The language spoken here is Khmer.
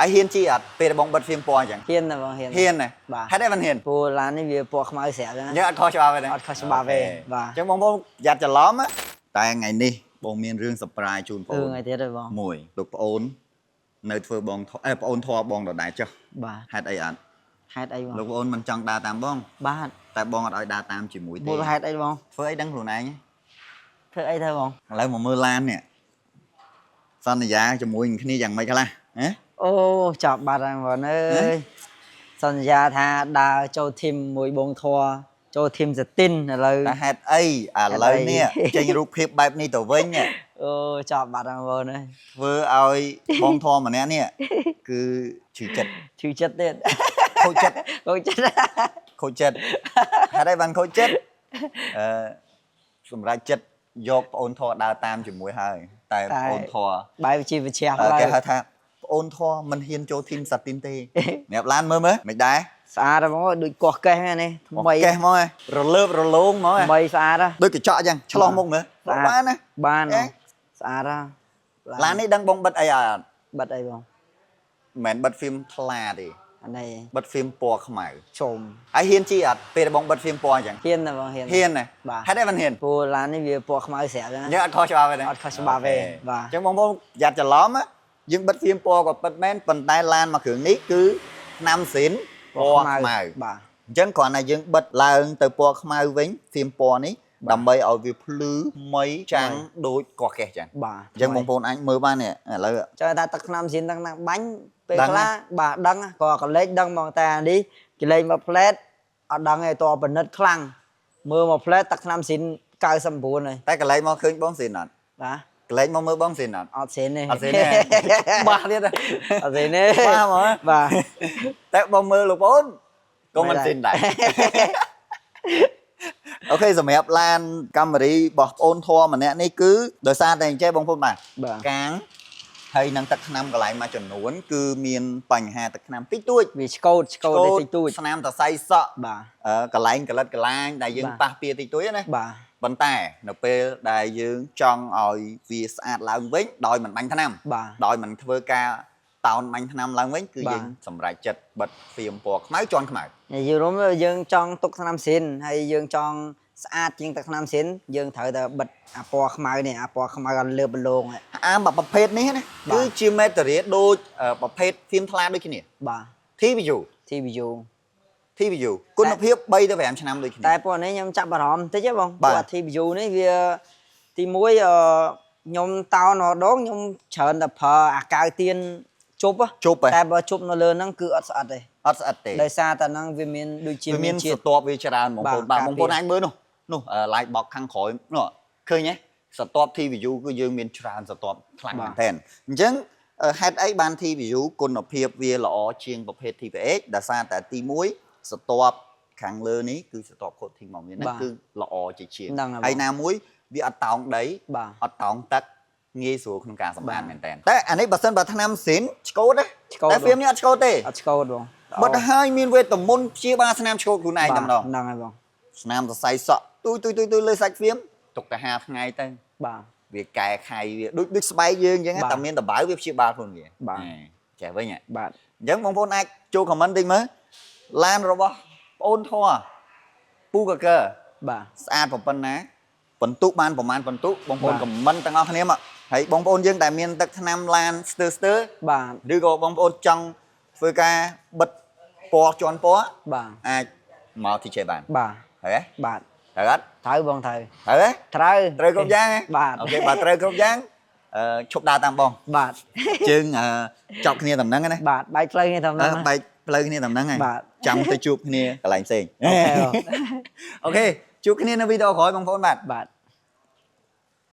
ហើយហ៊ានជិះអត់ពេលដែលបងបិទ film ពណ៌អញ្ចឹង ហ៊ានណាបងហ៊ាន ហ៊ានណា បាទ ហេតុអីបានហ៊ាន ព្រោះឡាននេះវាពណ៌ខ្មៅស្រាប់ណា យើងអត់ខុសច្បាប់ទេណា អត់ខុសច្បាប់ទេបាទ អញ្ចឹងបងប្អូនយ៉ាត់ច្រឡំណាតែថ្ងៃនេះបងមានរឿង surprise ជូនបង រឿងអីទៀតទេបង មួយលោកប្អូននៅធ្វើបងធអេប្អូនធေါ်បងដដែលចុះ បាទ ហេតុអីអត់ ហេតុអីបង លោកប្អូនមិនចង់ដើរតាមបង បាទ តែបងអត់ឲ្យដើរតាមជាមួយទេ មូលហេតុអីបង ធ្វើអីដឹងខ្លួនឯង ធ្វើអីទៅបង ឥឡូវមកមើលឡាននេះសន្យាជាមួយនឹងគ្នាយ៉ាងម៉េចខ្លះហ៎ អូចាប់បាត់ហើយបងអើយសន្យាថាដើរចូល team មួយបងធွာចូល team សតិនឥឡូវ តែហេតុអីឥឡូវនេះ ហេតុអី ចេញរូបភាពបែបនេះទៅវិញនេះ អូចាប់បាត់ហើយបងអើយ ធ្វើឲ្យបងធម៌ម្នាក់នេះគឺឈឺចិត្ត ឈឺចិត្តទៀត ខូចចិត្ត ខូចចិត្ត ខូចចិត្តហេតុអីបានខូចចិត្តអឺសម្រាប់ចិត្តយកប្អូនធម៌ដើរតាមជាមួយហើយតែប្អូនធម៌ បែបជាវិជ្ជា អឺគេហៅថាប្អូនធម៌មិនហ៊ានចូលធីមសាទីនទេអ្នកឡានមើលមើលមិនដែរ ស្អាតហ្មងដូចកោះកេះហ្នឹងនេះថ្មី កេះមកហ៎រលើបរលោងមកហ៎ ថ្មីស្អាតហ៎ ដូចកញ្ចក់អញ្ចឹងឆ្លោះមុខមើល ស្អាត បានណា បាន អេ ស្អាតហ៎ ឡាននេះដឹងបងបិទអីអត់ បិទអីបង មិនមែនបិទ film ថ្លាទេ អានេះ បិទ film ពណ៌ខ្មៅ ជុំ ហើយហ៊ានជិះអត់ពេលដែលបងបិទ film ពណ៌អញ្ចឹង ហ៊ានណាបងហ៊ាន ហ៊ានណា បាទ ហេតុអីបានហ៊ាន ព្រោះឡាននេះវាពណ៌ខ្មៅស្រាប់ណា យើងអត់ខុសច្បាប់ទេណា អត់ខុសច្បាប់ទេបាទ អញ្ចឹងបងប្អូនយ៉ាត់ច្រឡំណាយើងបិទ film ពណ៌ក៏ពិតមែនប៉ុន្តែឡានមួយគ្រឿងនេះគឺថ្នាំស៊ីនពណ៌ខ្មៅ បាទ អញ្ចឹងគ្រាន់តែយើងបិទឡើងទៅពណ៌ខ្មៅវិញ film ពណ៌នេះដើម្បីឲ្យវាភ្លឺថ្មីចាំងដូចកោះកេះចឹង បាទ អញ្ចឹងបងប្អូនអាចមើលបាននេះឥឡូវ ចង់ថាទឹកថ្នាំស៊ីនទឹកណាបាញ់ពេល ដឹងណា ខ្លះបាទដឹងក៏កលេចដឹងហ្មងតែអានេះកលេចមកផ្លែតអត់ដឹងទេតបនិតខ្លាំងមើលមកផ្លែតទឹកថ្នាំស៊ីន99ហើយ តែកន្លែងមកឃើញបងស៊ីនអត់ បាទ កន្លែងមកមើលបងស៊ីនអត់ អត់ស៊ីនទេ អត់ស៊ីនទេ បាសទៀតហ៎ អត់ស៊ីនទេ បាសហ្មង បាទ តែបងមើលលោកប្អូនក៏មិនស៊ីនដែរ OK សម្រាប់ឡាន Camry របស់ប្អូនធម៌ម្នាក់នេះគឺដោយសារតែអញ្ចេះបងប្អូនបាទ បាទ កាងហើយនឹងទឹកថ្នាំកន្លែងមួយចំនួន គឺមានបញ្ហាទឹកថ្នាំតិចតួច វាឆ្កូតឆ្កូតតិចតួច ស្នាមតសៃសក់ បាទ កន្លែងកលិតកន្លាញដែលយើង បាទ ប៉ះពៀតិចតួចណា បាទ ប៉ុន្តែនៅពេលដែលយើងចង់ឲ្យវាស្អាតឡើងវិញដោយមិនបាញ់ថ្នាំ បាទ ដោយមិនធ្វើការតោនបាញ់ថ្នាំឡើងវិញគឺ បាទ យើងសម្រេចចិត្តបិទ film ពណ៌ខ្មៅជាន់ខ្មៅ និយាយរួមយើងចង់ទុកថ្នាំស៊ីនហើយយើងចង់ស្អាតជាងទឹកថ្នាំស៊ីនយើងត្រូវតែបិទអាពណ៌ខ្មៅនេះអាពណ៌ខ្មៅឲ្យលើបលងហ្នឹង អាមប្រភេទនេះណា បាទ គឺជាមេតារីដូចប្រភេទ film ថ្លាដូចគ្នា បាទ TVU TVU TVU គុណភាព3ទៅ5ឆ្នាំដូចគ្នា តែពណ៌នេះខ្ញុំចាប់អារម្មណ៍បន្តិចហ៎បង បាទ ព្រោះអា TVU នេះវាទីមួយអឺខ្ញុំតោនរដងខ្ញុំច្រើនតែប្រើអាកាវទៀនជប់ហ៎ ជប់ហ៎ តែបើជប់នៅលើហ្នឹងគឺអត់ស្អិតទេ អត់ស្អិតទេ ដោយសារតែហ្នឹងវាមានដូចជា វាមាន ជាតិ ស្រទាប់វាច្រើនបងប្អូន បាទ បាទបងប្អូន ការពារ អាចមើលនោះនោះ live box ខាងក្រោយនោះឃើញទេស្រទាប់ TVU គឺយើងមានច្រើនស្រទាប់ខ្លាំងមែនទែនអញ្ចឹងហេតុអីបាន TVU គុណភាពវាល្អជាងប្រភេទ TVH ដោយសារតែទី1ស្រទាប់ខាងលើនេះគឺស្រទាប់ coating មកមានហ្នឹង បាទ គឺល្អជាជាង ហ្នឹងហើយបង ហើយណាមួយវាអត់តោងដី បាទ អត់តោងទឹកងាយស្រួលក្នុងការសម្អាត បាទ មែនតើតែអានេះបើសិនបើថ្នាំស៊ីនឆ្កូតណា ឆ្កូត តែ film នេះអត់ឆ្កូតទេ អត់ឆ្កូតបង បិទហើយមានវេទមន្តព្យាបាលស្នាមឆ្កូតខ្លួនឯងតែម្ដង ហ្នឹងហើយបង ស្នាមសរសៃសក់ទូយទូយទូយទូយលើសាច់ film ទុកតែ5ថ្ងៃទៅ បាទ វាកែខៃវាដូចដូចស្បែកយើងអញ្ចឹង បាទ តែមានតបៅវាព្យាបាលខ្លួនវា បាទ ហេចេះវិញហ៎ បាទ អញ្ចឹងបងប្អូនអាចចូល comment តិចមើលឡានរបស់ប្អូនធွာពូកាកើ បាទ ស្អាតប៉ុណ្ណាបន្ទុកបានប្រមាណបន្ទុកបងប្អូន បាទ comment ទាំងអស់គ្នាមកហើយបងប្អូនយើងដែលមានទឹកថ្នាំឡានស្ទើរស្ទើរ បាទ ឬក៏បងប្អូនចង់ធ្វើការបិទពណ៌ជាន់ពណ៌ បាទ អាចមកទីចេបាន បាទ ហើយទេ បាទ ត្រូវអត់ ត្រូវបងត្រូវ ត្រូវទេ ត្រូវ ត្រូវគ្រប់យ៉ាងហ៎ បាទ OK បើត្រូវគ្រប់យ៉ាងឈប់ដើរតាមបង បាទ ជើងចប់គ្នាតំណឹងណា បាទបែកផ្លូវគ្នាតាមហ្នឹងណា បែកផ្លូវគ្នាតំណឹងហើយ បាទ ចាំទៅជួបគ្នាកន្លែងផ្សេង OK បង OK ជួបគ្នានៅវីដេអូក្រោយបងប្អូនបាទ បាទ